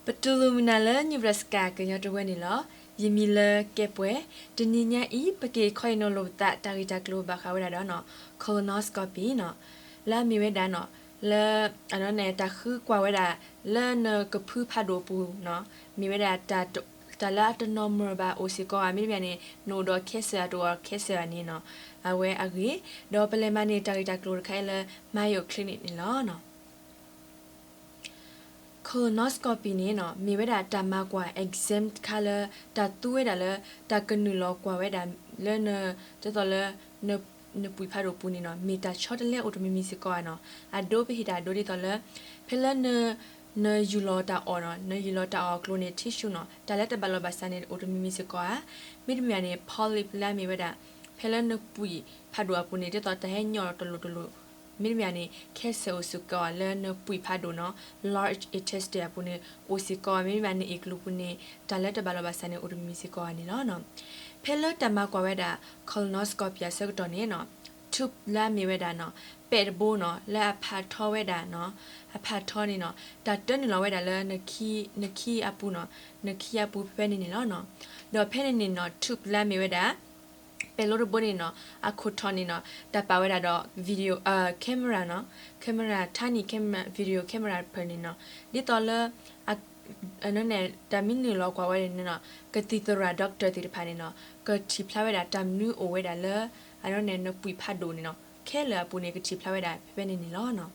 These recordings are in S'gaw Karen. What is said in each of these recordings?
ပတူၢ်လိာ်မုာ်နၤလၢ Nebraska ကညီတဝၢန့ၣ်လီၤ. ယမံၤလၢကဲပှဲၤ, တနံၤညါအံၤ ပက့ၤခီအ့ၣ်နီလိာ်ပသး တၢ်ဂ့ၢ်တၢ်ကျိၤဘၣ်ဃးဝဲဒၣ်ဒီး colonoscopy နီၤ, လၢအမ့ၢ်ဝဲဒၣ်နီၤ, လၢ အနီၢ်န့ၣ် တၢ်ဃုကွၢ်ဝဲဒၣ် လၢနကဖုဖးဒိၣ်အပူၤနီၤ, မ့ၢ်ဝဲဒၣ် တၢ်လၢအတနီၤမုာ်ဘၣ်အိၣ်စ့ၢ်ကီးဧါ, မ့တမ့ၢ်န့ၣ် နအိၣ်ဒီး cancer တအိၣ်ဒီး cancer န့ၣ်နီၤ, အဝဲအဂ့ၢ်, ဒီးပလဲၤမၤန့ၢ်တၢ်ဂ့ၢ်တၢ်ကျိၤတခါအံၤလၢ Mayo Clinic န့ၣ်လီၤ. Colonoscopy န့ၣ်နီၤ မ့ၢ်ဝဲဒၣ်တၢ်မၤကွၢ် exam တခါလၢ တၢ်သူဝဲဒၣ်လၢ တၢ်ကနုာ်လီၤကွၢ်ဝဲဒၣ်လၢ ဒ်သိးလၢ နပှံာ်ဖးဒိၣ်ပူၤန့ၣ်နီၤ မ့ၢ်တၢ်ဆီတလဲအိၣ်တမံၤမံၤစ့ၢ်ကီးဧါနီၤ. အဒိ ပဟ့ၣ်တၢ်အဒိဒ်သိးလၢ ဖဲလၢ နယူၤလီၤတၢ်အီၣ်နီၤ, နယူၤလီၤတၢ်အီၣ်အကျိၤန့ၣ် tissue နီၤ, တၢ်လၢတဘၣ်လိာ်ဘၣ်စးန့ၣ် အိၣ်တမံၤမံၤစ့ၢ်ကီးဧါ. မ့တမ့ၢ်န့ၣ် polyp လၢအမ့ၢ်ဝဲဒၣ် ဖဲလၢနပှံာ်ဖးဒိၣ်အပူၤန့ၣ် ဒ်သိးတၢ်ဟဲညီၣ်တလိၤတလိၤ မ့တမ့ၢ်န့ၣ် cancer အိၣ်စ့ၢ်ကီးဧါ လၢနပှံာ်ဖးဒိၣ်နီၤ, large intestine အပူၤန့ၣ် အိၣ်စ့ၢ်ကီးဧါ, မ့တမ့ၢ်န့ၣ် နအ့ၣ်ကျိၤပူၤန့ၣ် တၢ်လၢတဘၣ်လိာ်ဘၣ်စးန့ၣ် အိၣ်တမံၤမံၤစ့ၢ်ကီးဧါန့ၣ်လီၤ. ဖဲလၢတၢ်မၤကွၢ်ဝဲဒၣ် colonoscopy အဆၢကတီၢ်န့ၣ်နီၤ, tube လၢအမ့ၢ်ဝဲဒၣ်နီၤ, ပဲာ်တဘိနီၤ လၢအဖးထီဝဲဒၣ်နီၤ, အဖးထီန့ၣ်နီၤ တၢ်တၢနုာ်လီၤဝဲဒၣ်လၢ နခံအပူၤနီၤ, နခံအပူၤဖဲဖဲန့ၣ်န့ၣ်လီၤ. ဒီးဖဲန့ၣ်န့ၣ်နီၤ tube လၢအမ့ၢ်ဝဲဒၣ် ပဲာ်လိတဘိန့ၣ်နီၤ အခိၣ်ထီၣ်န့ၣ်နီၤ တၢ်ပာ်ဝဲဒၣ်ဒီး video camera နီၤ, camera ထါနံၣ် camera, video camera တဖျၢၣ်န့ၣ်နီၤ, ဒ်သိးလၢ အနီၢ်န့ၣ် တၢ်မ့ၢ်နုာ်လီၤကွၢ်ဝဲန့ၣ်နီၤ ကသံၣ်သရၣ် doctor သ့ၣ်တဖၣ်န့ၣ်နီၤ ကထံၣ်ဖျါဝဲဒၣ်တၢ်မနုၤအိၣ်ဝဲဒၣ်လၢ အနီၢ်န့ၣ် နပှံာ်ဖးဒိၣ်န့ၣ်နီၤ ခဲလၢာ်အပူၤန့ၣ် ကထံၣ်ဖျါဝဲဒၣ်ဖဲဖဲန့ၣ်န့ၣ်လီၤ.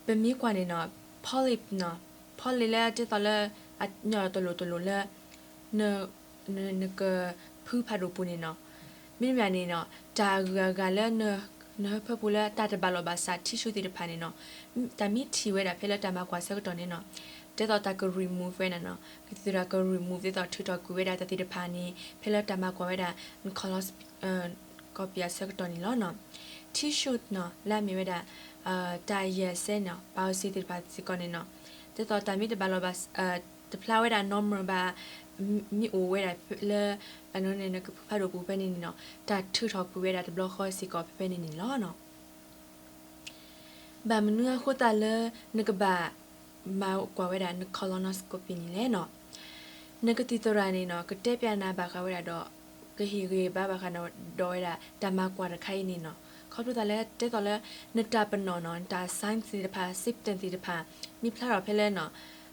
ပမ့ၢ်ကွၢ်န့ၣ်နီၤ polyp နီၤ, polyp လၢဒ်သိးလၢ အညီၣ်တလိၤတလိၤလၢ နကဖုဖးဒိၣ်ပူၤန့ၣ်နီၤ, မ့တမ့ၢ်န့ၣ်နီၤ တၢ်အဂုၤအဂၤလၢ နဟၢဖၢပူၤလၢတၢ်တဘၣ်လိာ်ဘၣ်စး tissue သ့ၣ်တဖၣ်န့ၣ်နီၤ, တၢ်မ့ၢ်ထံၣ်ဝဲဒၣ်ဖဲလၢတၢ်မၤကွၢ်ဆၢကတီၢ်န့ၣ်နီၤ, ဒ်သိးတၢ်က remove ဝဲဒၣ်နီၤ, ကသံၣ်သရၣ်က remove ဒ်သိးထုးထီၣ်ကွံာ်ဝဲဒၣ်တၢ်သ့ၣ်တဖၣ်န့ၣ် ဖဲလၢတၢ်မၤကွၢ်ဝဲဒၣ် colonoscopy အဆၢကတီၢ်န့ၣ်လီၤ. Tissue နီၤ လၢအမ့ၢ်ဝဲဒၣ် တၢ်ယဲၢ်စဲန့ၣ် biopsy သ့ၣ်တဖၣ်စ့ၢ်ကီးန့ၣ်နီၤ, ဒ်သိးတၢ်မ့ၢ်တဘၣ်လိာ်ဘၣ် တဖျါဝဲဒၣ် normal ဘၣ်, မ့ၢ်အိၣ်ဝဲဒၣ်လၢ အနီၢ်န့ၣ် နကဖုဖးဒိၣ်ပူၤဖဲန့ၣ်န့ၣ်နီၤ, တၢ်ထုးထီၣ်ကွံာ်ဝဲဒၣ်တဘျီဃီစ့ၢ်ကီးဖဲဖဲန့ၣ်န့ၣ်လီၤ. ဘၣ်မနုၤအဃိသတးလၢ နကဘၣ်မၤကွၢ်ဝဲဒၣ်န colonoscopy န့ၣ်လဲၣ်နီၤ, နကသံၣ်သရၣ်န့ၣ်နီၤ ကတဲပျးနၤဘၣ်ဃးဝဲဒၣ်ဒီး ကဟ့ၣ်ဂံၢ်ဘါဘၣ်ဃးဒီးဝဲဒၣ် တၢ်မၤကွၢ်တခါအံၤန့ၣ်နီၤ, ခီဖျိသးလၢ တဲသိးလၢ နတၢ်ပနီၣ်နီၤ နတၢ် sign သ့ၣ်တဖၣ် symptom သ့ၣ်တဖၣ် မ့ၢ်ဖျါထီၣ်ဖဲလဲၣ်နီၤ,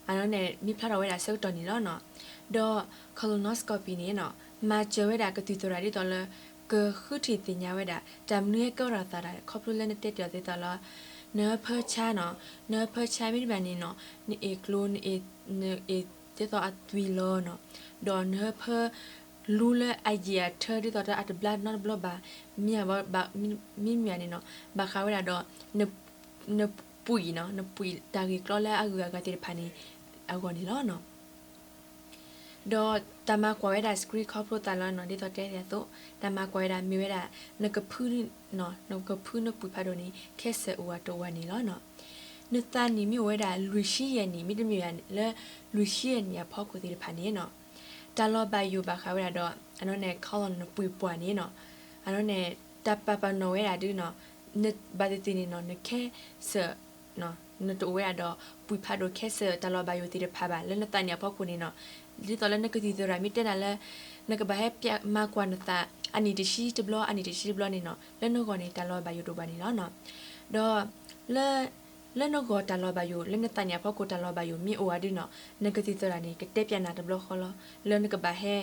အနီၢ်န့ၣ် မ့ၢ်ဖျါထီၣ်ဝဲဒၣ်ဆၢကတီၢ်န့ၣ်လီၤနီၤ. ဒီး colonoscopy န့ၣ်နီၤ မၤစၢၤဝဲဒၣ်ကသံၣ်သရၣ်ဒ်သိးလၢ ကဃုထံၣ်သ့ၣ်ညါဝဲဒၣ် တၢ်မနုၤဟဲကဲထီၣ်အသးဒၣ် ခီဖျိလၢနတဲပျးသ့သိးလၢ နဟၢဖၢဆါနီၤ, နဟၢဖၢဆါမ့တမ့ၢ်န့ၣ်နီၤ နအ့ၣ်ကျိၤ နအ့ၣ် နအ့ၣ်ဒ်သိးအသွံၣ်လီၤနီၤ, ဒီးနဟၢဖၢလူလၢအယံာ်အထၢဒ်သိးတၢ်အတဘျါနီတဘျီဘၣ်, မ့ၢ် မ့တမ့ၢ်န့ၣ်နီၤ ဘၣ်ဃးဝဲဒၣ်ဒီး နပှံာ်နီၤ, နပှံာ်တၢ်ဂ့ၢ်ကျီလၢအဂုၤအဂၤသ့ၣ်တဖၣ်န့ၣ် အဂီၢ်န့ၣ်လီၤနီၤ. ဒီးတၢ်မၤကွၢ်ဝဲဒၣ် screen ခီဖျိသးလီၤနီၤ, ဒ်သိးတဲသ့အသိး တၢ်မၤကွၢ်ဝဲဒၣ်မ့ၢ်ဝဲဒၣ် နကဖု နကဖုနပှံာ်ဖးဒိၣ်န့ၣ် cancer အိၣ်ဧါတအိၣ်ဧါန့ၣ်လီၤနီၤ. နသးနံၣ်မ့ၢ်အိၣ်ဝဲဒၣ်လွံၢ်ဆံယဲၢ်နံၣ် မ့တမ့ၢ်လၢလွံၢ်ဆံယဲၢ်နံၣ်အဖီခိၣ်သ့ၣ်တဖၣ်န့ၣ်နီၤ, တၢ်လီၤဘၣ်ယိၣ်ဘၣ်ဃးဝဲဒၣ်ဒီး အနီၢ်န့ၣ် colon နပှံာ်ပှၢ်န့ၣ်နီၤ, အနီၢ်န့ၣ် တၢ်ပာ်ပနီၣ်ဝဲဒၣ်ဒုနီၤ, နဘၣ်သ့ၣ်သ့ၣ်န့ၣ်နီၤ န cancer နတအိၣ်ဝဲဒၣ်ဒီး ပှံာ်ဖးဒိၣ် cancer တၢ်လီၤဘၣ်ယိၣ်သ့ၣ်တဖၣ်ဘၣ် လၢနသးနံၣ်အဖီခိၣ်န့ၣ်နီၤ, ဒ်သိးလၢနကသံၣ်သရၣ်မ့ၢ်တဲနၤလၢ နကဘၣ်ဟဲပျးမၤကွၢ်နသး အနံၣ်တဆံတဘျီ အနံၣ်တဆံတဘျီန့ၣ်နီၤ လၢနဂီၢ်န့ၣ် တၢ်လီၤဘၣ်ယိၣ်တအိၣ်ဘၣ်န့ၣ်လီၤနီၤ. ဒီး လၢ လၢနဂီၢ်တၢ်လီၤဘၣ်ယိၣ် လၢနသးနံၣ်အဖီခိၣ်တၢ်လီၤဘၣ်ယိၣ်မ့ၢ်အိၣ်ဧါဒုနီၤ, နကသံၣ်သရၣ်န့ၣ် ကတဲပျးနၤတဘျီဃီလီၤ, လၢနကဘၣ်ဟဲ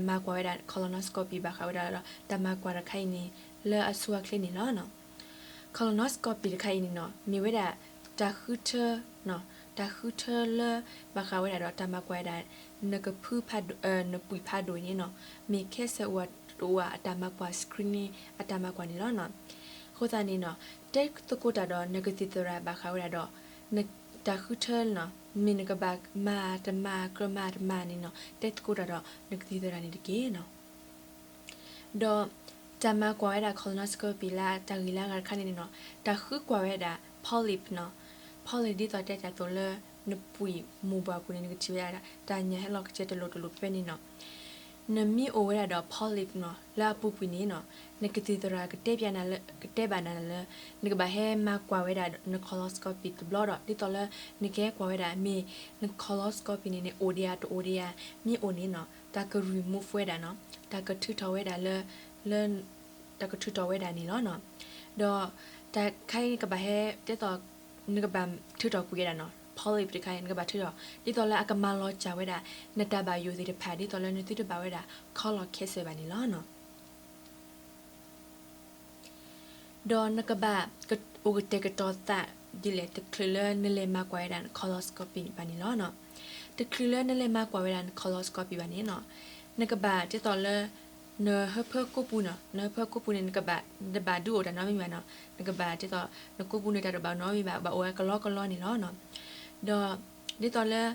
မၤကွၢ်ဝဲဒၣ် colonoscopy ဘၣ်ဃးဝဲဒၣ်ဒီး တၢ်မၤကွၢ်တခါအံၤန့ၣ် လၢအဆိအချ့န့ၣ်လီၤ. colonoscopy တခါအံၤန့ၣ်နီၤ မ့ၢ်ဝဲဒၣ် တၢ်ဃုထၢ တၢ်ဃုထၢလၢ ဘၣ်ဃးဝဲဒၣ်ဒီးတၢ်မၤကွၢ်ဝဲဒၣ် နကဖုဖးဒိၣ် နပှံာ်ဖးဒိၣ်န့ၣ်နီၤ မ့ၢ် cancer အိၣ်တအိၣ်ဧါ အတၢ်မၤကွၢ် screening အတၢ်မၤကွၢ်န့ၣ်လီၤနီၤ. အဃိသတးန့ၣ်နီၤ တဲသကိးတၢ်ဒီးနကသံၣ်သရၣ်ဘၣ်ဃးဝဲဒၣ်ဒီး နတၢ်ဃုထၢနီၤ မ့ၢ်နကဘၣ်မၤတမၤ ကြၢးမၤတမၤန့ၣ်နီၤ တဲသကိးတၢ်ဒီးနကသံၣ်သရၣ်န့ၣ်တက့ၢ်နီၤ. ဒီးတၢ်မၤကွၢ်ဝဲဒၣ် colonoscopy လၢတၢ်ဂ့ၢ်လၢအဂၤတခါန့ၣ်နီၤ တၢ်ဃုကွၢ်ဝဲဒၣ် polyp နီၤ. polyp ဒ်သိးတဲတၢ်အသိးလၢ နပှံာ်မိၢ်ပှၢ်ပူၤန့ၣ် နကထံၣ်ဝဲဒၣ် တၢ်ညၣ်ဟဲလီၤကစၢၢ်တလိၤတလိၤဖဲန့ၣ်နီၤ. နမ့ၢ်အိၣ်ဝဲဒၣ်ဒီး polyp နီၤ လၢအပူၤကွံာ်န့ၣ်နီၤ, နကသံၣ်သရၣ်ကတဲပျးနၤလၢ ကတဲဘၣ်နၤလၢ နကဘၣ်ဟဲမၤကွၢ်ဝဲဒၣ်န colonoscopy တဘျီဒီး ဒ်သိးလၢနကဟဲကွၢ်ဝဲဒၣ် မ့ၢ်န colonoscopy န့ၣ်န့ၣ် အိၣ်ဒံးဧါ တအိၣ်ဒံးဧါ, မ့ၢ်အိၣ်န့ၣ်နီၤ တၢ်က remove ဝဲဒၣ်နီၤ, တၢ်ကထုးထီၣ်ဝဲဒၣ်လၢ လၢ တၢ်ကထုးထီၣ်ဝဲဒၣ်န့ၣ်လီၤနီၤ. ဒီးတၢ်ခါအံၤနကဘၣ်ဟဲ ဒ်သိး နကဘၣ်ထုးထီၣ်ကွံာ်ဝဲဒၣ်နီၤ, polyp တခါအံၤ နကဘၣ်ထုးထီၣ် ဒ်သိးလၢအကမၤလီၤစၢ်ဝဲဒၣ် နတၢ်ဘၣ်ယိၣ်သ့ၣ်တဖၣ် ဒ်သိးလၢနသုတဘၣ်ဝဲဒၣ် colon cancer ဘၣ်န့ၣ်လီၤနီၤ. ဒီးနကဘၣ် အိၣ်ကတဲာ်ကတီၤသးဒ်လဲၣ် တချုးလၢနလဲၤမၤကွၢ်ဝဲဒၣ်န colonoscopy ဘၣ်န့ၣ်လီၤနီၤ. တချုးလၢနလဲၤမၤကွၢ်ဝဲဒၣ်န colonoscopy ဘၣ်န့ၣ်နီၤ, နကဘၣ်ဒ်သိးလၢ နဟၢဖၢကိးပူၤနီၤ, နဟၢဖၢကိးပူၤန့ၣ် နကဘၣ် နတဘၣ်ဒုးအိၣ်တၢ်နီတမံၤဘၣ်နီၤ, နကဘၣ်ဒ်သိး နကိးပူၤန့ၣ် တၢ်တဘၣ်နီတမံၤဘၣ်, ဘၣ်အိၣ်ဝဲကလီကလီန့ၣ်လီၤနီၤ. ဒီး ဒ်သိးလၢ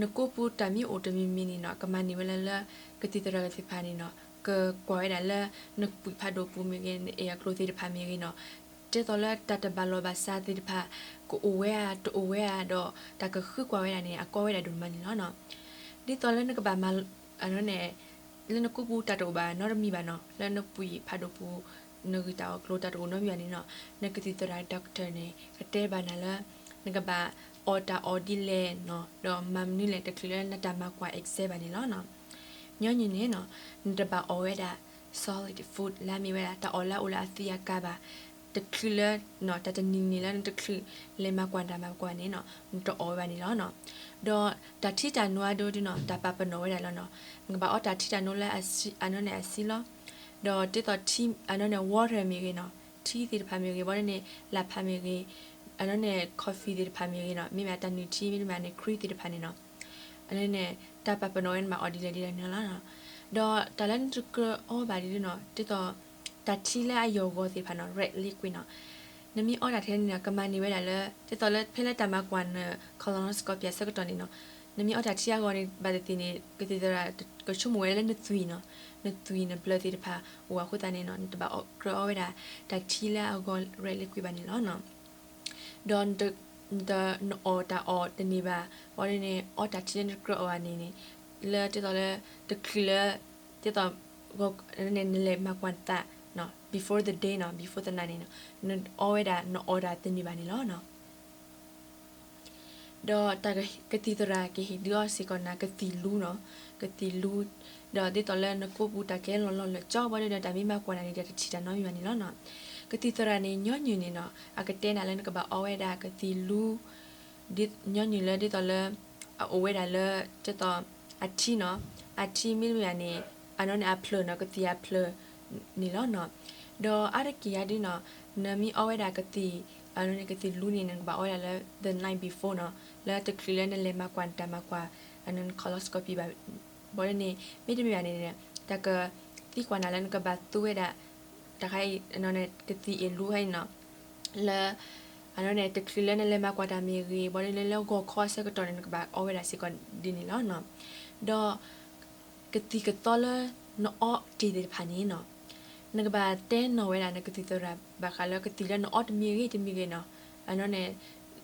နကိးပူၤတၢ်မ့ၢ်အိၣ်တမံၤမံၤန့ၣ်နီၤ ကမၤန့ၢ်ဝဲလၢလၢ ကသံၣ်သရၣ်သ့ၣ်တဖၣ်န့ၣ်နီၤ ကကွၢ်ဝဲဒၣ်လၢ နပှံာ်ဖးဒိၣ်ပူၤမ့ၢ်ဂ့ၤ နအဲၣ်အကျိၤသ့ၣ်တဖၣ်မ့ၢ်ဂ့ၤနီၤ, ဒ်သိးလၢတၢ်တဘၣ်လီၢ်ဘၣ်စးသ့ၣ်တဖၣ် ကအိၣ်ဝဲဧါ တအိၣ်ဝဲဧါ ဒီးတၢ်ကဃုကွၢ်ဝဲဒၣ်န့ၣ် အကီဝဲဒၣ်ဒိၣ်မးန့ၣ်လီၤနီၤ. ဒ်သိးလၢနကဘၣ်မၤ အန့ၣ် လၢနကိးပူၤတၢ်တအိၣ်ဘၣ်နီတမံၤဘၣ်နီၤ, လၢနပှံာ်ဖးဒိၣ်ပူၤ နဂံၢ်တၢ်အီၣ်ကျိၤတၢ်တအိၣ်နီတမံၤဘၣ်န့ၣ်နီၤ, နကသံၣ်သရၣ် doctor န့ၣ် ကတဲဘၣ်နၤလၢ နကဘၣ်အီၣ်တၢ်အီၣ်ဒ်လဲၣ်နီၤ, ဒီးမၤမနုၤလဲၣ် တချုးလၢနတၢ်မၤကွၢ် exam ဘၣ်န့ၣ်လီၤနီၤ. ညီနုၢ်န့ၣ်နီၤ နတဘၣ်အီၣ်ဝဲဒၣ် solid food လၢအမ့ၢ်ဝဲဒၣ် တၢ်အီၣ်လၢအအိၣ်လၢအသွံၣ်အကါဘၣ်, တချုးလၢ တၢ်တနံၤန့ၣ်လၢနတချုးလဲၤမၤကွၢ်တၢ်မၤကွၢ်န့ၣ်နီၤ နတအီၣ်ဝဲဘၣ်န့ၣ်လီၤနီၤ. ဒီးတၢ်ထံတၢ်နိအဒိဒ်နီၤ တၢ်ပာ်ပနီၣ်ဝဲဒၣ်လီၤနီၤ, နကဘၣ်အီတၢ်ထံတၢ်နိလၢအဆံး အန့ၣ်န့ၣ်အဆံးလီၤ. ဒီးဒ်သိးထံ အန့ၣ်န့ၣ် water မ့ၢ်ဂ့ၤနီၤ, ထံသ့ၣ်တဖၣ်မ့ၢ်ဂ့ၤ ဘၣ်န့ၣ်န့ၣ် လၢ်ဖးမ့ၢ်ဂ့ၤ အန့ၣ်န့ၣ် coffee သ့ၣ်တဖၣ်မ့ၢ်ဂ့ၤနီၤ, မ့မ့ၢ်တၢ်နုၢ်ထံ မ့တမ့ၢ်န့ၣ် cream သ့ၣ်တဖၣ်န့ၣ်နီၤ, အန့ၣ်န့ၣ် တၢ်ပာ်ပနီၣ်ဝဲန့ၣ် နဘၣ်အီၣ်ဒ်လဲၣ်ဒ်လဲၣ်န့ၣ်လီၤ. ဒီးတၢ်လၢနတကြၢးအီဘၣ်ဒ်န့ၣ်နီၤ ဒ်သိး တၢ်ထံလၢအယီၢ်ဂီၤသ့ၣ်တဖၣ်နီၤ red liquid နီၤ, နမ့ၢ်အီတၢ်ထဲန့ၣ်နီၤ ကမၤန့ၢ်ဝဲဒၣ်လၢ ဒ်သိးလၢဖဲလၢတၢ်မၤကွၢ်န colonoscopy အဆၢကတီၢ်န့ၣ်နီၤ, နမ့ၢ်အီတၢ်ထံအဂီၢ်န့ၣ် ဘၣ်သ့ၣ်သ့ၣ်န့ၣ် ကသံၣ်သရၣ်ကဆိကမိၣ်ဝဲလၢနသွံၣ်နီၤ, နသွံၣ်နဘျၢသ့ၣ်တဖၣ်အိၣ်အဃိသတးန့ၣ်နီၤ နတဘၣ်ကြၢးအီဝဲဒၣ် တၢ်ထံလၢအဂီၤ red liquid ဘၣ်န့ၣ်လီၤနီၤ. ဒီး နအီၣ်တၢ်အီၣ်တန့ၢ်ဘၣ် ဘၣ်န့ၣ်န့ၣ် အီတၢ်ထံလၢနတကြၢးအီဘၣ်န့ၣ်န့ၣ် လၢဒ်သိးလၢ တချုးလၢ ဒ်သိး နလဲၤမၤကွၢ်နသး before the day နီၤ before သနာ်န့ၣ်နီၤ နအီဝဲဒၣ် နအီၣ်တၢ်တန့ၢ်ဘၣ်န့ၣ်လီၤနီၤ. ဒီးတၢ်ကသံၣ်သရၣ်ကဟ့ၣ်ဒုးအီစ့ၢ်ကီးနၤ ကသံၣ်လူနီၤ, ကသံၣ်လူ, ဒီးဒ်သိးလၢနကိးပူၤတၢ်ကဲလီၤလီၤလၢာ်ကၠီ ဘၣ်ဒီးတၢ်မ့ၢ်မၤကွၢ်နၤန့ၣ် တၢ်တထံၣ်တၢ်နီတမံၤဘၣ်န့ၣ်လီၤနီၤ. ကသံၣ်သရၣ်န့ၣ် ညီနုၢ်န့ၣ်နီၤ အကတဲနၤလၢနကဘၣ်အီဝဲဒၣ်ကသံၣ်လူ ဒ် ညီနုၢ်လၢဒ်သိးလၢ အအိၣ်ဝဲဒၣ်လၢ ဒ်သိး အထံနီၤ, အထံမ့တမ့ၢ်န့ၣ် အန့ၣ်န့ၣ်အဖျၢၣ်နီၤ, ကသံၣ်အဖျၢၣ်န့ၣ်လီၤနီၤ. ဒီးအါတက့ၢ်ဧါဒုနီၤ နမ့ၢ်အီဝဲဒၣ်ကသံၣ် အန့ၣ်န့ၣ် ကသံၣ်လူန့ၣ် နကဘၣ်အီဝဲဒၣ်လၢ the night before နီၤ, လၢတချုးလၢနလဲၤမၤကွၢ်နတၢ်မၤကွၢ် အန့ၣ် colonoscopy ဘၣ် ဘၣ်ဒီးန့ၣ် မ့တမ့ၢ်ဘၣ်န့ၣ် တၢ်ကသံကွၢ်နၤလၢနကဘၣ်သူဝဲဒၣ် တၢ်ခါအံၤ အန့ၣ်န့ၣ် ကသံၣ်အ့ၣ်လူခါအံၤနီၤ လၢ အန့ၣ်န့ၣ် တချုးလၢနလဲၤမၤကွၢ်တၢ်မ့ၢ်ဂ့ၤ ဘၣ်ဒီးလၢလၢဂီၤခီအဆၢကတီၢ်န့ၣ် နကဘၣ်အီဝဲဒၣ်စ့ၢ်ကီးဒ်န့ၣ်လီၤနီၤ. ဒီး ကသံၣ်ကသီလၢနအီတ့ၢ်သ့ၣ်တဖၣ်န့ၣ်နီၤ နကဘၣ်တဲနီၣ်ဝဲဒၣ်နကသံၣ်သရၣ်ဘၣ်ဃးလၢကသံၣ်လၢနအီတမံၤဂ့ၤတမံၤဂ့ၤနီၤ အန့ၣ်န့ၣ်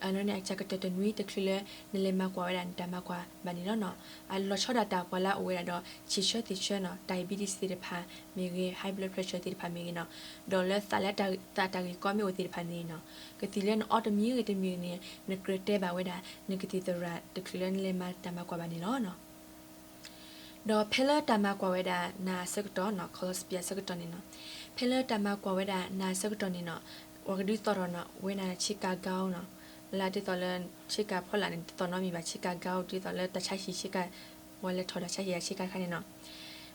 အန့ၣ်န့ၣ် အကၢ်ကတၢၢ်တနွံတချုးလၢ နလဲၤမၤကွၢ်ဝဲဒၣ်နတၢ်မၤကွၢ်ဘၣ်န့ၣ်လီၤနီၤ. အလီၤဆီဒၣ်တၢ်ပှၤလၢအအိၣ်ဝဲဒၣ်ဒီး ဆံးဆၢသ့ၣ်ဆၢနီၤ diabetes သ့ၣ်တဖၣ်မ့ၢ်ဂ့ၤ high blood pressure သ့ၣ်တဖၣ်မ့ၢ်ဂ့ၤနီၤ ဒီးလၢသးလၢသးတၢ်ဂ့ၢ်ကီမ့ၢ်အိၣ်သ့ၣ်တဖၣ်န့ၣ်နီၤ ကသံၣ်လၢနအီတမံၤဂ့ၤတမံၤဂ့ၤန့ၣ် နကြၢးတဲဘၣ်ဝဲဒၣ် နကသံၣ်သရၣ်တချုးလၢနလဲၤမၤတၢ်မၤကွၢ်ဘၣ်န့ၣ်လီၤနီၤ. ဒီးဖဲလၢတၢ်မၤကွၢ်ဝဲဒၣ်နၤအဆၢကတီၢ်နီၤ colonoscopy အဆၢကတီၢ်န့ၣ်နီၤ ဖဲလၢတၢ်မၤကွၢ်ဝဲဒၣ်နၤအဆၢကတီၢ်န့ၣ်နီၤ ပှၤကဒုးသီၣ်ထီၣ်နီၤ ဝဲနၤဆ့ကၤကါနီၤ လၢဒ်သိးလၢဆ့ကၤဖီလာ်န့ၣ် တသီၣ်နီတမံၤဘၣ် ဆ့ကၤကါ ဒ်သိးလၢတၢ်ဆါဟံၣ်ဆ့ကၤ ပှၤလဲၤထီၣ်တၢ်ဆါဟံၣ်အဆ့ကၤခါန့ၣ်နီၤ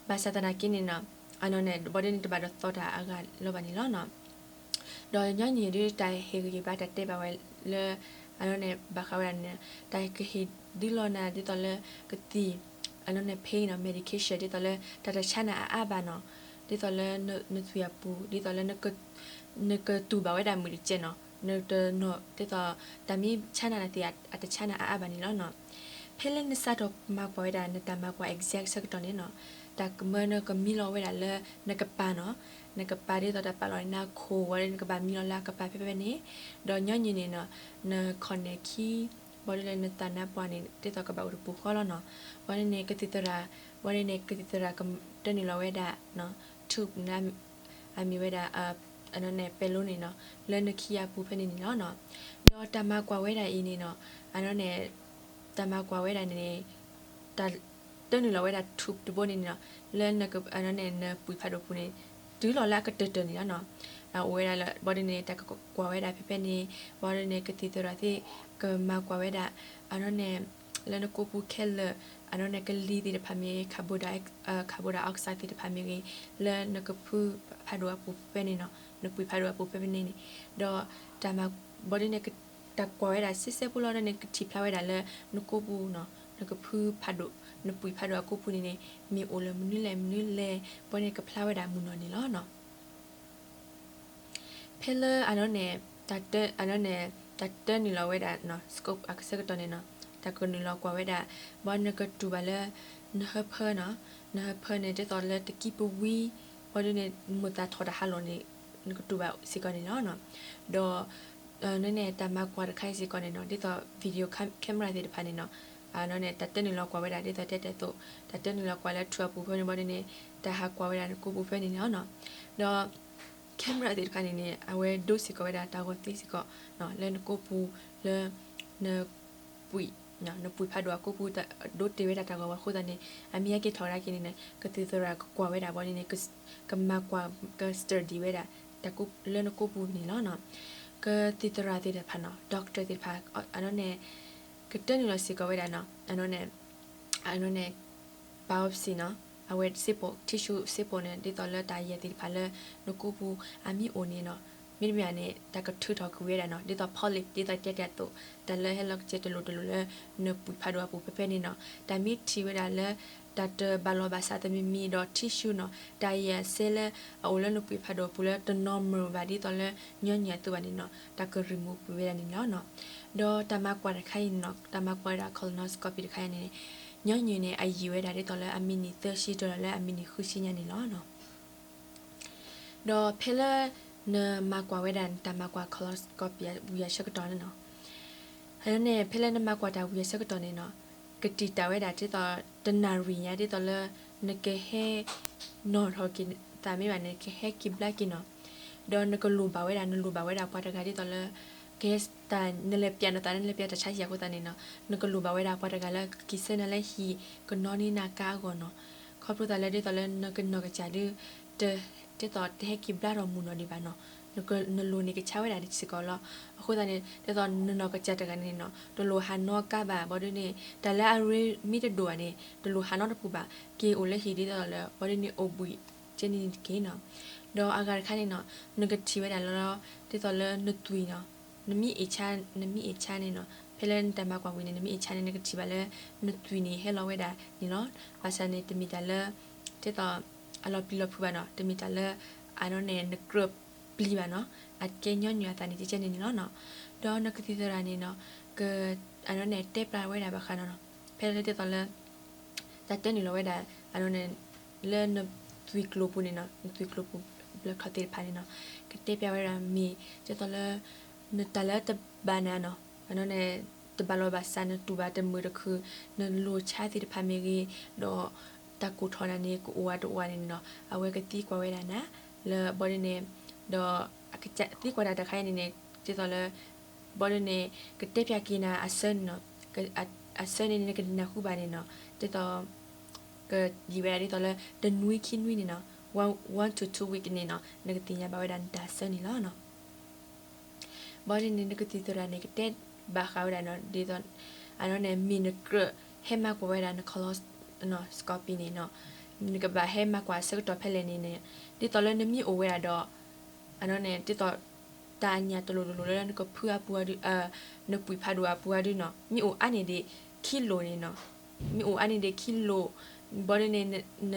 ဘၣ်ဆၣ်သနာ်က့န့ၣ်နီၤ အန့ၣ်န့ၣ် ဘၣ်ဒီးန့ၣ်တဘၣ်ဒီးသီၣ်တၢ်အဂၤလီၤဘၣ်န့ၣ်လီၤနီၤ. ဒီးညီနုၢ်ဒုးတၢ်ဟ့ၣ်ဂံၢ်ဟ့ၣ်ဘါတၢ်တဲဘၣ်ဝဲလၢ အန့ၣ်န့ၣ် ဘၣ်ဃးဝဲဒၣ်န့ၣ် တၢ်ကဟ့ၣ်ဒုးလီၤနၤဒ်သိးလၢကသံၣ် အန့ၣ်န့ၣ် pain နီၤ medication ဒ်သိးလၢတၢ်တဆါနၤအါအါဘၣ်နီၤ ဒ်သိးလၢနသွံၣ်အပူၤ ဒ်သိးလၢ နကတူၢ်ဘၣ်ဝဲဒၣ်မုၢ်တစဲးနီၤ နတနီၤ ဒ်သိး တၢ်မ့ၢ်ဆါနၤနသ့ၣ်အတဆါနၤအါအါဘၣ်န့ၣ်လီၤနီၤ. ဖဲလၢနစးထီၣ်မၤကွၢ်ဝဲဒၣ်နတၢ်မၤကွၢ် exam ဆၢကတီၢ်န့ၣ်နီၤ တၢ်ကမၢနကမံလီၤဝဲဒၣ်လၢနကပၤနီၤ နကပၤဒ်သိးတၢ်ပာ်လီၤန့ၢ်နၤခိၣ် ဝဲဒၣ်နကဘၣ်မံလီၤလၢအကပၤဖဲဖဲန့ၣ် ဒီးညီနုၢ်န့ၣ်နီၤ နခီၣ်နဲၣ်ခံ ဘၣ်ဒ်လၢနသးနါပှၢ်န့ၣ် ဒ်သိးကဘၣ်အိၣ်တပူၤဃီလီၤနီၤ. ဘၣ်ဒ်န့ၣ် ကသံၣ်သရၣ်, ဘၣ်ဒ်န့ၣ် ကသံၣ်သရၣ်ကတၢၢ်နုာ်လီၤဝဲဒၣ် tube န့ၣ် အမ့ၢ်ဝဲဒၣ် အန့ၣ် ပဲၤလိန့ၣ်နီၤ, လၢနခံအပူၤဖဲန့ၣ်န့ၣ်လီၤနီၤ. ဒီးတၢ်မၤကွၢ်ဝဲဒၣ်အံၤန့ၣ်နီၤ, အန့ၣ် တၢ်မၤကွၢ်ဝဲဒၣ်န့ၣ် တၢ်တၢၢ်နုာ်လီၤဝဲဒၣ် tube တဘိန့ၣ်န့ၣ်နီၤ, လၢနက အန့ၣ် နပှံာ်ဖးဒိၣ်ပူၤန့ၣ် တုၤလီၤလၢအကတၢၢ်တၢၢ်န့ၣ်လီၤနီၤ. အအိၣ်ဝဲဒၣ်လၢ ဘၣ်ဒ်န့ၣ် တၢ်ကကွၢ်ဝဲဒၣ်ဖဲဖဲန့ၣ်, ဘၣ်ဒ်န့ၣ် ကသံၣ်သရၣ်သ့ၣ် ကမၤကွၢ်ဝဲဒၣ် အန့ၣ် လၢနကိးပူၤခဲလၢာ် အန့ၣ် ကလံၤသ့ၣ်တဖၣ်မ့ၢ်ဂ့ၤ carbon di- carbon dioxide သ့ၣ်တဖၣ်မ့ၢ်ဂ့ၤ လၢနကဖုဖးဒိၣ်အပူၤဖဲန့ၣ်နီၤ, နပှံာ်ဖးဒိၣ်အပူၤဖဲဖဲန့ၣ်န့ၣ်, ဒီးတၢ်မၤ ဘၣ်ဒ်န့ၣ် တၢ်ကွၢ်ဝဲဒၣ်စဲစဲဖိလီၤ. ဒီးန့ၣ် ကထံၣ်ဖျါဝဲဒၣ်လၢနကိးပူၤနီၤ, နကဖုဖးဒိၣ် နပှံာ်ဖးဒိၣ်အကိးပူၤန့ၣ်န့ၣ် မ့ၢ်အိၣ်လၢမနုၤလဲၣ်မနုၤလဲၣ်, ဘၣ်ဒ်န့ၣ် ကဖျါဝဲဒၣ်မုၢ်နီၢ်န့ၣ်လီၤနီၤ. ဖဲလၢအန့ၣ် တၢ်တၢၢ် အန့ၣ် တၢ်တၢၢ်နုာ်လီၤဝဲဒၣ် scope အဆၢကတီၢ်န့ၣ်နီၤ, တၢ်ကနုာ်လီၤကွၢ်ဝဲဒၣ် ဘၣ်နကတူၢ်ဘၣ်လၢ နဟၢဖၢနီၤ, နဟၢဖၢန့ၣ် ဒ်သိးလၢတကံၢ်ပဝံၤ, ဘၣ်ဒ်န့ၣ် မိၢ်သးထီၣ်တၢ်ဟးလီၢ်န့ၣ် နကတူၢ်ဘၣ်စ့ၢ်ကီးန့ၣ်လီၤနီၤ. ဒီး န့ၣ်န့ၣ် တၢ်မၤကွၢ်တခါအံၤစ့ၢ်ကီးန့ၣ်နီၤ, ဒ်သိး video cam- camera သ့ၣ်တဖၣ်န့ၣ်နီၤ, အန့ၣ် တၢ်တၢၢ်နုာ်လီၤကွၢ်ဝဲဒၣ် ဒ်သိးတဲတဲအသိး တၢ်တၢၢ်နုာ်လီၤကွၢ်လၢထူအပူၤဖဲန့ၣ် ဘၣ်ဒ်န့ၣ် တၢ်ဟးကွၢ်ဝဲဒၣ်နကိးပူၤဖဲန့ၣ်န့ၣ်လီၤနီၤ. ဒီး camera သ့ၣ်တဖၣ်န့ၣ်န့ၣ် အဝဲဒိစ့ၢ်ကီးဝဲဒၣ်တၢ်ဂီၤသ့စ့ၢ်ကီး လၢနကိးပူၤလၢ န ပှံာ် နပှံာ်ဖးဒိၣ်အကိးပူၤ ဒိတ့ၢ်ဝဲဒၣ်တၢ်ဂီၤဝဲအဃိသတးန့ၣ် အမ့ၢ်ဟဲက့ၤထီၣ်ကဒါက့ၤန့ၣ်န့ၣ် ကသံၣ်သရၣ်ကကွၢ်ဝဲဒၣ် ဘၣ်ဒ်န့ၣ် ကမၤကွၢ် က study ဝဲဒၣ် တၢ်ကိးလၢနကိးပူၤန့ၣ်လီၤနီၤ. ကသံၣ်သရၣ်သ့ၣ်တဖၣ်နီၤ doctor သ့ၣ်တဖၣ် အန့ၣ် ကတၢၢ်နုာ်လီၤစ့ၢ်ကီးဝဲဒၣ်နီၤ, အန့ၣ် အန့ၣ် biopsy နီၤ, အဝဲ sample tissue sample န့ၣ် ဒ်သိးလၢတၢ်ယဲၢ်သ့ၣ်တဖၣ်လၢနကိးပူၤအမ့ၢ်အိၣ်န့ၣ်နီၤ, မ့တမ့ၢ်န့ၣ် တၢ်ကထုးထီၣ်ကွံာ်ဝဲဒၣ်နီၤ, ဒ်သိး polyp ဒ်သိးတဲတဲအသိး တၢ်လၢဟဲလီၤကစၢၢ်တလိၣ်တလိၣ်လၢ နပှံာ်ဖးဒိၣ်အပူၤဖဲဖဲန့ၣ်နီၤ, တၢ်မ့ၢ်ထံၣ်ဝဲဒၣ်လၢ တၢ်တဘၣ်လီၤဘၣ်စးတမံၤမံၤဒီး tissue နီၤ, တၢ်ယဲၢ်ဆဲလၢ အအိၣ်လၢနပှံာ်ဖးဒိၣ်အပူၤလၢတနီၤမုာ်ဘၣ်ဒ်သိးလၢညီနုၢ်အသိးဘၣ်န့ၣ်နီၤ, တၢ်က remove ကွံာ်ဝဲဒၣ်န့ၣ်လီၤနီၤ. ဒီးတၢ်မၤကွၢ်တခါအံၤန့ၣ်နီၤ, တၢ်မၤကွၢ်ဝဲဒၣ် colonoscopy တခါအံၤန့ၣ် ညီနုၢ်န့ၣ် အယံာ်ဝဲဒၣ်ဒ်သိးလၢအမံးနံးသၢဆံတုၤလီၤလၢအမံးနံးဃုဆံညါန့ၣ်လီၤနီၤ. ဒီးဖဲလၢ နမၤကွၢ်ဝဲဒၣ် တၢ်မၤကွၢ် colonoscopy ဝံၤအဆၢကတီၢ်န့ၣ်နီၤ, န့ၣ် ဖဲလၢနမၤကွၢ်တၢ်ဝံၤအဆၢကတီၢ်န့ၣ်နီၤ, ကတံာ်တာ်ဝဲဒၣ်ဒ်သိး တနၣ်ရံၣ်ညါ ဒ်သိးလၢ နကဟဲ နီၣ်ထီၣ်က့ၤသးမ့ၢ်ဘၣ်န့ၣ် ကဟဲက့ၤဘျါက့ၤနီၤ, ဒီးနကလိၣ်ဘၣ်ဝဲဒၣ် နလိၣ်ဘၣ်ဝဲဒၣ်ပှၤတဂၤဒ်သိးလၢ ကဟဲ တၢ် နလဲၤပျးနသး နလဲၤပျးတၢ်ဆါဟံၣ်အဃိသတးန့ၣ်နီၤ, နကလိၣ်ဘၣ်ဝဲဒၣ်ပှၤတဂၤလၢကက့ၤဆှၢနၤလၢဟံၣ် ကနီၣ်န့ၢ်နၤကါအဂီၢ်နီၤ. ခီဖျိသးလၢဒ်သိးလၢနကနီၢ်ကစၢ်ဒုး တ ဒ်သိးတဟဲက့ၤဘျါထီၣ်မုၢ်နီၢ်ဒံးဘၣ်နီၤ, နလိၣ်န့ၣ်ကဆါဝဲဒၣ်စ့ၢ်ကီးလီၤ. အဃိသတးန့ၣ် ဒ်သိးနနီၢ်ကစၢ်တဂၤန့ၣ်နီၤ တလိၣ်ဟးနီၣ်ကါဘၣ် ဘၣ်ဒ်န့ၣ် တၢ်လၢအရ့မ့ၢ်တဒိၣ်ဘၣ်န့ၣ် တလိၣ်ဟးနီတပူၤဘၣ်, က့ၤအိၣ်လၢဟံၣ်ဒ်သိးလၢ ဘၣ်ဒ်န့ၣ်အိၣ်ဘှံး ကဲန့ၣ်တက့ၢ်နီၤ. ဒီးအဂၤတခါန့ၣ်နီၤ နကထံၣ်ဝဲဒၣ်လၢ ဒ်သိးလၢနသွံၣ်နီၤ, နမ့ၢ်အ့ၣ်ဆါ နမ့ၢ်အ့ၣ်ဆါန့ၣ်နီၤ, ဖဲလၢနတၢ်မၤကွၢ်ဝံၤန့ၣ် နမ့ၢ်အ့ၣ်ဆါန့ၣ် နကထံၣ်ဘၣ်လၢ နသွံၣ်န့ၣ်ဟဲလီၤဝဲဒၣ်န့ၣ်လီၤ. ဘၣ်ဆၣ်န့ၣ် တမ့ၢ်တၢ်လၢ ဒ်သိး အလီၤပျံၤလီၤဖုးဘၣ်နီၤ, တမ့ၢ်တၢ်လၢ အန့ၣ် နကြၢးပျံၤဘၣ်နီၤ, အကဲညီနုၢ်အသးန့ၣ် ကဲကဲန့ၣ်န့ၣ်လီၤနီၤ. ဒီးနကသံၣ်သရၣ်န့ၣ်နီၤ က အန့ၣ် တဲပျးဝဲဒၣ်ဘၣ်ဃးနီၤနီၤ, ဖဲလၢဒ်သိးလၢ တၢ်တၢနုာ်လီၤဝဲဒၣ် အန့ၣ် လၢနသွံၣ်ကျိၤပူၤန့ၣ်နီၤ, နသွံၣ်ကျိၤပူၤ blood clot သ့ၣ်တဖၣ်န့ၣ်နီၤ, ကတဲပျးဝဲဒၣ်မ့ၢ် ဒ်သိးလၢ နတၢ်လၢတဘၣ်နၤနီၤ, အန့ၣ် တဘၣ်လီၤဘၣ်စး နတူၢ်ဘၣ်တမုာ်တခုၣ်, နလိၤဆါသ့ၣ်တဖၣ်မ့ၢ်ဂ့ၤ, ဒီးတၢ်ကိၢ်ထီၣ်နၤန့ၣ် ကအိၣ်ဝဲတအိၣ်ဝဲန့ၣ်နီၤ, အဝဲကသံကွၢ်ဝဲဒၣ်နၤ လၢဘီဒ်န့ၣ်, ဒီး သံကွၢ်တၢ်တခါအံၤန့ၣ်န့ၣ် ဒ်သိးလၢ ဘီဒ်န့ၣ် ကတဲပျးက့ၤနၤအဆၢန့ၣ်နီၤ, အဆၢန့ၣ်န့ၣ် နကနၢ်ဟူဘၣ်န့ၣ်နီၤ, ဒ်သိး ကယံာ်ဝဲဒၣ်ဒ်သိးလၢ တနွံခံနွံန့ၣ်နီၤ, one, one to two week န့ၣ်နီၤ, နကသ့ၣ်ညါဘၣ်ဝဲဒၣ်နတၢ်ဆၢန့ၣ်လီၤနီၤ. ဘီဒ်န့ၣ် နကသံၣ်သရၣ်န့ၣ် ကတဲဘၣ်ဃးဝဲဒၣ်နီၤ, ဒ်သိး အန့ၣ် မ့ၢ်နကြၢးဟဲမၤကွၢ်ဝဲဒၣ်န colonoscopy န့ၣ်နီၤ, နကဘၣ်ဟဲမၤကွၢ်အဆၢကတီၢ်ဖဲလဲၣ်န့ၣ်န့ၣ်, ဒ်သိးလၢနမ့ၢ်အိၣ်ဝဲဒၣ်ဒီး အန့ၣ် ဒ်သိး တၢ်အညၣ်တလိၤတလိၤလၢနကဖုအပူၤအဒု, နပှံာ်ဖးဒိၣ်အပူၤအဒုနီၤ, မ့ၢ်အိၣ်အါန့ၢ်ဒံးခံလိၤန့ၣ်နီၤ, မ့ၢ်အိၣ်အါန့ၢ်ဒံးခံလိၤ, ဘီဒ်န့ၣ် န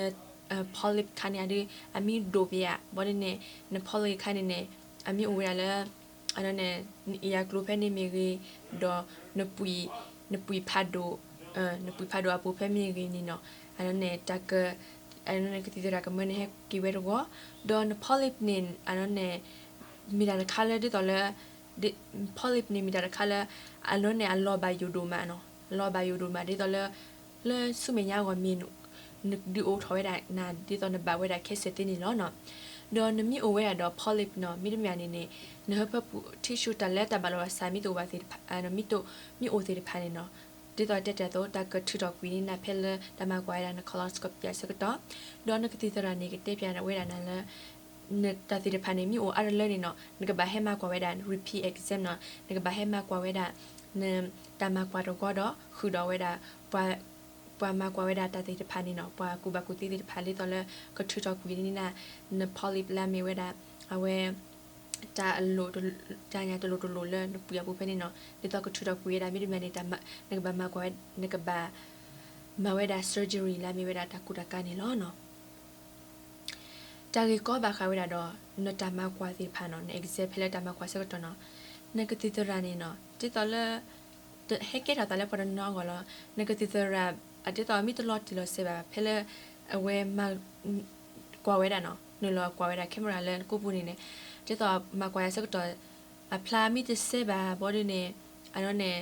polyp ခါန့ၣ်အဒု အမ့ၢ်ဒိၣ်ပယၤ, ဘီဒ်န့ၣ် န polyp ခါန့ၣ်န့ၣ် အမ့ၢ်အိၣ်ဝဲဒၣ်လၢ အန့ၣ် နအ့ၣ်အကျိၤဖဲန့ၣ်မ့ၢ်ဂ့ၤ, ဒီး နပှံာ်ဖးဒိၣ်, နပှံာ်ဖးဒိၣ်အပူၤဖဲမ့ၢ်ဂ့ၤန့ၣ်နီၤ, အန့ၣ် တၢ်က အန့ၣ် ကသံၣ်သရၣ်ကမၢနဟဲက့ၤဝဲတဂီၤ, ဒီးန polyp န့ၣ် အန့ၣ် မ့ၢ်တၢ်တခါလၢဒ်သိးလၢ polyp န့ၣ်မ့ၢ်တၢ်တခါလၢ အလီၢ်န့ၣ်အလီၤဘၣ်ယိၣ်ဒိၣ်မးနီၤ, အလီၤဘၣ်ယိၣ်ဒိၣ်မး ဒ်သိးလၢ လၢဆူမဲာ်ညါအဂီၢ်မ့ၢ် နဒုးအိၣ်ထီၣ်ဝဲဒၣ်နၤ ဒ်သိးနဘၣ်ဝဲဒၣ်ခဲစဲးသ့န့ၣ်လီၤနီၤ. ဒီးနမ့ၢ်အိၣ်ဝဲဒၣ်ဒီး polyp နီၤ မ့တမ့ၢ်န့ၣ်န့ၣ် နဟၢဖၢပူၤ tissue တၢ်လၢတၢ်ဘၣ်လိာ်ဘၣ်စးမ့ၢ်တအိၣ်ဘၣ်သ့ၣ်တဖၣ် မ့ၢ်တ မ့ၢ်အိၣ်သ့ၣ်တဖၣ်န့ၣ်နီၤ, ဒ်သိးတဲတၢ်အသိး တၢ်ကထုးထီၣ်ကွံာ်န့ၢ်နၤဖဲလၢတၢ်မၤကွၢ်ဝဲဒၣ်န colonoscopy အဆၢကတီၢ်, ဒီးနကသံၣ်သရၣ်န့ၣ် ကတဲဖျါဝဲဒၣ်နၤလၢ နတၢ်သ့ၣ်တဖၣ်န့ၣ် မ့ၢ်အိၣ်အါတလၢန့ၣ်နီၤ နကဘၣ်ဟဲမၤကွၢ်ဝဲဒၣ် repeat exam နီၤ, နကဘၣ်ဟဲမၤကွၢ်ဝဲဒၣ် နတၢ်မၤကွၢ်တဂီၤဒီး ဃုာ်ဒီးဝဲဒၣ် ပှၤ ပှၤမၤကွၢ်ဝဲဒၣ်တၢ်သ့ၣ်တဖၣ်န့ၣ်နီၤ, ပှၤကူၣ်ဘၣ်ကူၣ်သ့သ့ၣ်တဖၣ် ဒ်သိးလၢကထုးထီၣ်ကွံာ်န့ၢ်နၤ န polyp လၢအမ့ၢ်ဝဲဒၣ် အဝဲ တၢ်အလိၣ် တၢ်ညၣ်တလိၣ်တလိၣ်လၢနပှ့ၤအပူၤဖဲန့ၣ်နီၤ, ဒ်သိးကထုးထီၣ်ကွံာ်ဝဲဒၣ် မ့တမ့ၢ်န့ၣ် နကဘၣ်မၤကွၢ်ဝဲ နကဘၣ် မၤဝဲဒၣ် surgery လၢအမ့ၢ်ဝဲဒၣ်တၢ်ကူတၢ်ကၤန့ၣ်လီၤနီၤ. တၢ်ဂ့ၢ်ကီဘၣ်ဃးဝဲဒၣ်ဒီး နတၢ်မၤကွၢ်သ့ၣ်တဖၣ်နီၤ, န exam ဖဲလၢတၢ်မၤကွၢ်ဆၢကတီၢ်နီၤ, နကသံၣ်သရၣ်န့ၣ်နီၤ ဒ်သိးလၢ ဟဲကဲထီၣ်သးလၢပှၤတနီၤအဂီၢ်လီၤ. နကသံၣ်သရၣ် ဒ်သိးမ့ၢ်တလီၤတံၢ်လီၤဆဲးဘၣ် ဖဲလၢ အဝဲမၤ ကွၢ်ဝဲဒၣ်နီၤ, နုာ်လီၤကွၢ်ဝဲဒၣ် camera လၢနကိာ်ပူၤန့ၣ်န့ၣ်, ဒ်သိးမၤကွၢ်ယၤဆၢကတီၢ် အဖျါမ့ၢ်တစဲးဘၣ်ဘီဒ်န့ၣ်, အန့ၣ်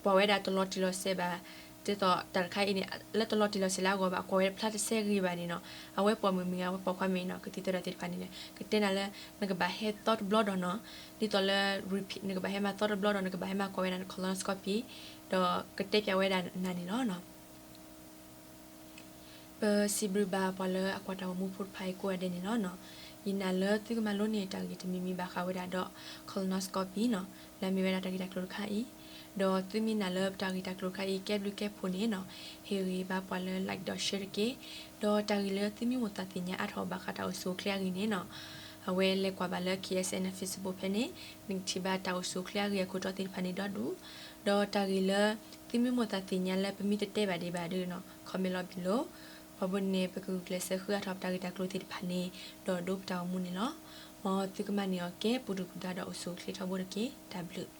ကွၢ်ဝဲဒၣ်တလီၤတံၢ်လီၤဆဲးဘၣ်, ဒ်သိးတၢ်တခါအံၤန့ၣ် လၢတလီၤတံၢ်လီၤဆဲးလၢအဂီၢ်ဘၣ် ကွၢ်ဝဲဒၣ်ဖျါတစဲးဂ့ၤဘၣ်န့ၣ်နီၤ, အဝဲပိာ်မုၣ်မ့ၢ်ဂ့ၤ အဝဲပိာ်ခွါမ့ၢ်ဂ့ၤနီၤ, ကသံၣ်သရၣ်သ့ၣ်တဖၣ်န့ၣ် ကတဲနၤလၢ နကဘၣ်ဟဲသီတဘျီဒီးနီၤ, ဒ်သိးလၢ repeat နကဘၣ်ဟဲမၤသီတဘျီဒီး နကဘၣ်ဟဲမၤကွၢ်ဝဲဒၣ်န colonoscopy ဒီးကတဲဖျါဝဲဒၣ်နၤန့ၣ်လီၤနီၤ. ပစံးဘျုးဘၣ်ပှၤလၢအကွၢ်တၢ်ဂီၤမူဖိတဖၣ်အံၤကိးဂၤဒဲးန့ၣ်လီၤနီၤ. ယနာ်လၢသုကမၤလိန့ၢ်တၢ်ဂ့ၢ်တမံၤမံၤဘၣ်ဃးဝဲဒၣ်ဒီး colonoscopy နီၤ, လၢအမ့ၢ်ဝဲဒၣ်တၢ်ဂ့ၢ်တၢ်ကျိၤတခါအံၤ, ဒီးသုမ့ၢ်နာ်လၢတၢ်ဂ့ၢ်တၢ်ကျိၤတခါအံၤ ကဲဘျုးကဲဖှိၣ်န့ၣ်နီၤ, ဟ့ၣ်ဂံၢ်ဘါပှၤလၢ like ဒီး share တက့ၢ်. ဒီးတၢ်ဂ့ၢ်လၢသုမ့ၢ်မိၣ်သးသ့ၣ်ညါအါထီၣ်ဘၣ်ဃးတၢ်အိၣ်ဆူၣ်အိၣ်ချ့အဂ့ၢ်န့ၣ်နီၤ, အဝဲလဲၤကွၢ်ဘၣ်လၢ K S N အ Facebook ဖဲန့ၣ်, နကထံၣ်ဘၣ်တၢ်အိၣ်ဆူၣ်အိၣ်ချ့အဂ့ၢ်အခိၣ်တီသ့ၣ်တဖၣ်န့ၣ်ဒီဒူၣ်, ဒီးတၢ်ဂ့ၢ်လၢ သုမ့ၢ်မိၣ်သးသ့ၣ်ညါလၢပမ့ၢ်တတဲဘၣ်ဒံးဘၣ်ဒီးနီၤ comment လီၤ below, ဘၣ်ဘျီန့ၣ် ပကဂုာ်ကျဲးစၢးဃုအါထီၣ်ပတၢ်ဂ့ၢ်တၢ်ကျိၤသ့ၣ်တဖၣ်န့ၣ် ဒီးဒိပတၢ်အိၣ်မူန့ၣ်လီၤ. မ်သုကမၤန့ၢ်အီၤကဲပူၤဒုၣ်ပူၤဒါဒီးအိၣ်ဆူၣ်အိၣ်ချ့ထီဘိတက့ၢ်. တၢ်ဘျုး.